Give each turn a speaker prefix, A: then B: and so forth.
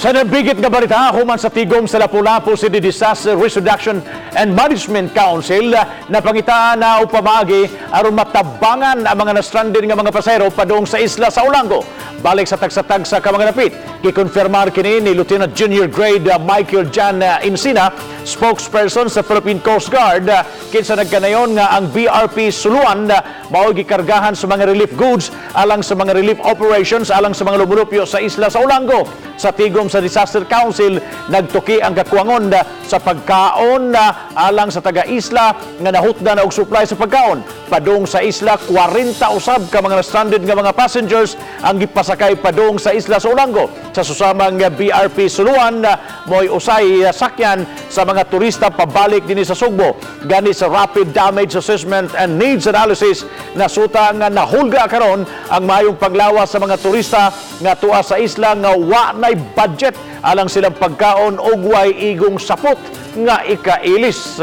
A: Sa nabigit nga balita, human sa tigom sa Lapu-Lapu City Disaster Risk Reduction and Management Council, napangitaan na og pamaagi aron matabangan ang mga na-stranded nga mga pasahero padung sa isla sa Olango. Balik sa tagsa-tagsa ka mga dapit, gikonfirmar kini ni Lieutenant Junior Grade Michael Jan Encina, spokesperson sa Philippine Coast Guard, kinsa nagkanayon nga ang BRP Suluan mao gikargahan sa mga relief goods alang sa mga relief operations alang sa mga lumulupyo sa isla sa Olango. Sa tigom sa Disaster Council, nagtuki ang kakuwangon sa pagkaon alang sa taga-isla nga nahutdan na og supply sa pagkaon. Padung sa isla, 40 usab ka mga stranded nga mga passengers ang gipasakay padung sa isla sa Olango. Sa susamang BRP Suluan, mo'y usay sakyan sa mga turista pabalik dinhi sa Sugbo. Gani sa rapid damage assessment and needs analysis, nasuta nga nahulga karon ang maayong paglawas sa mga turista nga tua sa isla nga wa nay budget alang silang pagkaon ug way igong sapot nga ikailis.